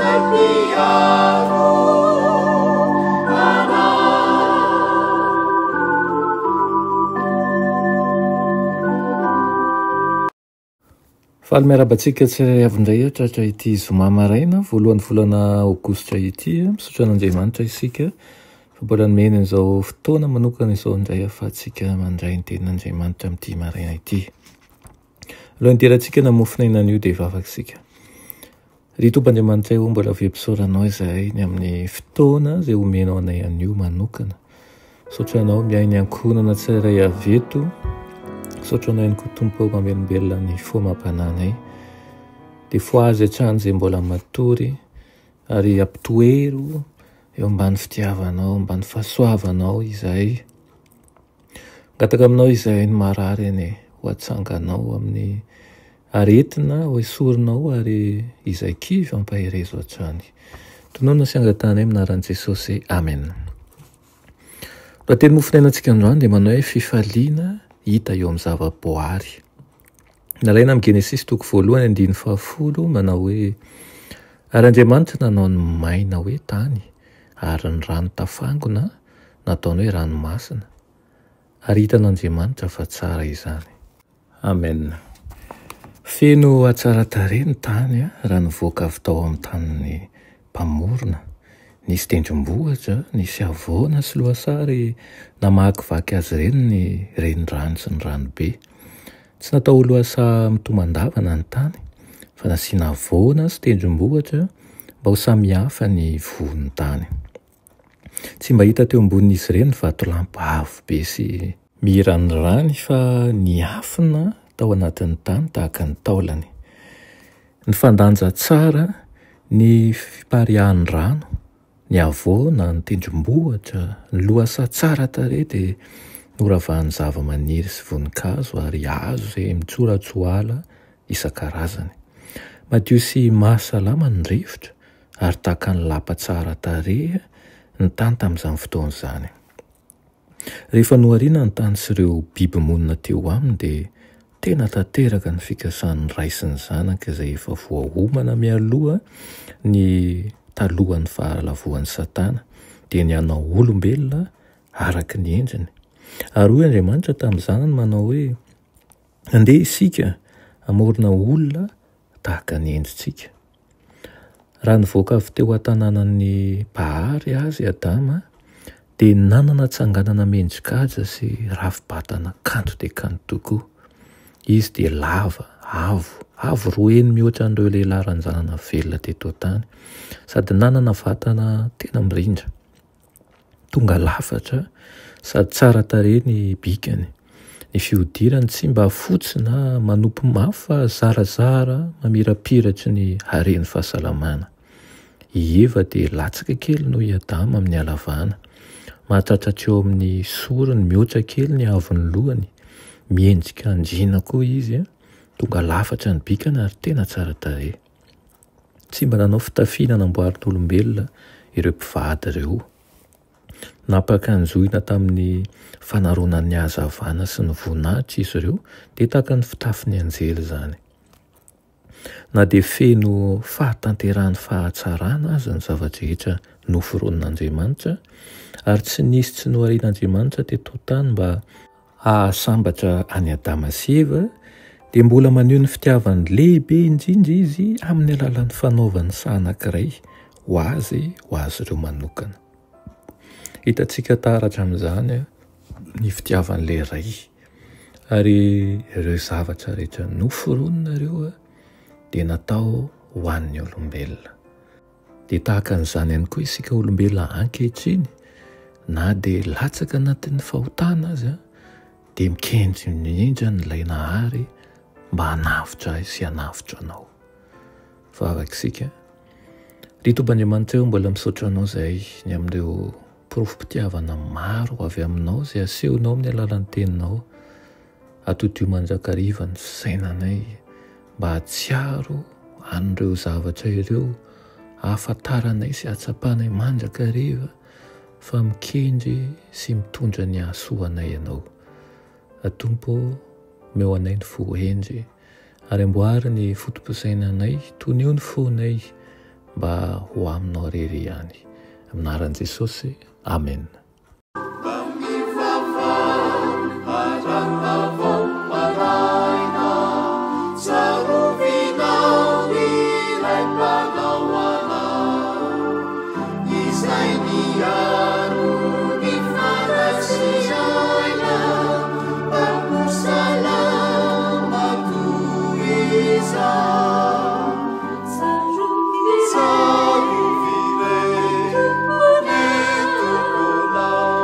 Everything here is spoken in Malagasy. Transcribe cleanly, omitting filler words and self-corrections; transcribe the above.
izay mpiaro anay. Faly miarahaba antsika tsirairay avy indray tratra ity zoma maraina voalohan'ny volana aogositra ity. Misaotra an'Andriamanitra isika fa mbola nomeny an'izao fotoana manokana izao indray ahafahantsika mandray ny tenin'Andriamanitra amin'ity maraina ity. Alohan'ny hidirantsika namofon'aina anio dia hivavaka isika. Ry Tompo Andriamanitray o, mbola velom-pisaorana Anao izahay ny amin'ny fotoana izay omenao anay anio manokana. Misaotra Anao miahy ny ankohonana tsirairay avy eto. Misaotra Anao ihany koa Tompo mamelombelona ny fo amam-panahinay. Dia fohazy hatrany izay mbola matory ary ampitoero eo ambany fitiavanao, ambany fahasoavanao izahay. Mangataka aminao izahay ny marary anie ho atsanganao amin'ny aretina ho esorinao ary izay kivy ampaherezo hatrany. Tononina sy angatahanay amin'ny anaran'i Jesosy. Amen. Lohateny mofonainantsika androany dia manao hoe fifaliana hita eo amin'ny zava-boary. Nalaina amin'ny Genesisy toko voalohany andininy fahafolo manao hoe Ary Andriamanitra nanao ny maina hoe tany ary ny rano tafangona nataony hoe ranomasina ary hitan'Andriamanitra fa tsara izany. Amen. Feno hatsaran-tarehy ny tany raha nivoaka avy tao amin'ny tanin'ny Mpamorona. Nisy tendrombohitra, nisy havoana sy lohasaha ary namakivaky azy ireny ny renirano sy ny ranobe. Tsy natao ho lohasaha mitomandavana ny tany, fa nasiana havoana sy tendrombohitra mba ho samihafa ny vohon'ny tany. Tsy mba hita teo ambonin'izy ireny ny vatolampy avo be sy miranirany fa niafina tao anatin'ny tany tahaka ny taolany. Nifandanja tsara ny fipariahan'ny rano, ny havoana, ny tendrombohitra, ny lohasaha tsara tarehy dia noravahan'ny zavamaniry sy voninkazo ary hazo izay mitsoratsoala isan-karazany. Madio sy mahasalama ny rivotra ary tahaka ny lapa tsara tarehy ny tany tamin'izany fotoana izany. Rehefa nohariana ny tany sy ireo biby monina teo aminy dia tena tanteraka ny fikasan'ny Ray sy ny Zanaka izay efa voaomana mialoha ny talohan'ny fahalavoan'i Satana, dia ny hanao olombelona araka ny endriny. Ary hoy Andriamanitra tamin'ny Zanany manao hoe, Andeha isika hamorona olona tahaka ny endritsika. Raha nivoaka avy teo an-tanànan'ny Mpahary azy i Adama, dia nanana tsanganana mendri-kaja sy rafi-batana kanto dia kanto tokoa. Izy dia lava, avo, avo roa heny mihoatra an'ireo lehilahy ranjanana velona teto an-tany, sady nanana vatana tena mirindra. Tonga lafatra sady tsara tarehy ny bikany. Ny fihodirany tsy mba fotsy na manopy mafy fa zarazara mamirapiratry ny haren'ny fahasalamana. I Eva dia latsaka kely noho i Adama amin'ny halavana. Mahatratra hatreo amin'ny sorony mihoatra kely ny haavon'ny lohany. Miendrika andriana koa izy, tonga lafatra ny bikany ary tena tsara tarehy. Tsy mba nanao fitafiana namboarin'olombelona ireo mpivady ireo. Nampiakanjoina tamin'ny fanaronan'ny hazavana sy ny voninahitra izy ireo, dia tahaka ny fitafin'ny anjely izany. Na dia feno fahatanterahan'ny fahatsarana aza ny zava-drehetra noforonin'Andriamanitra, ary tsy nisy tsy noharian'Andriamanitra teto an-tany mba hahasambatra an'i Adama sy Eva, dia mbola maneho ny fitiavany lehibe indrindra izy amin'ny alalan'ny fanaovany saha anankiray ho azy, ho azy ireo manokana. Hitantsika taratra amin'izany ny fitiavan'ilay Ray, ary ireo zavatra rehetra noforonina ireo dia natao ho an'ny olombelona. Dia tahaka an'izany ihany koa isika olombelona ankehitriny, na dia latsaka anatin'ny fahotana aza, dia mikendry indrindra an'ilay Nahary mba hanavotra ahy sy hanavotra anao. Vavaka isika. Ry Tompo Andriamanitra ô, mbola misaotra Anao izahay ny amin'ireo porofom-pitiavana maro avy Aminao izay asehonao amin'ny alalan'ny Teninao. Atodio mandrakariva ny fisainanay mba hahatsiaro an'ireo zavatra ireo, hahafantaranay sy hahatsapanay mandrakariva fa mikendry sy mitondra ny hahasoa anay Ianao. Tompo ô, omeo anay ny fo hendry ary amboary ny foto-pisainanay, tonio ny fonay. mba ho aminao irery ihany. Amin'ny anaran'i Jesosy, Amena. Tsarovy re ny Tomponao.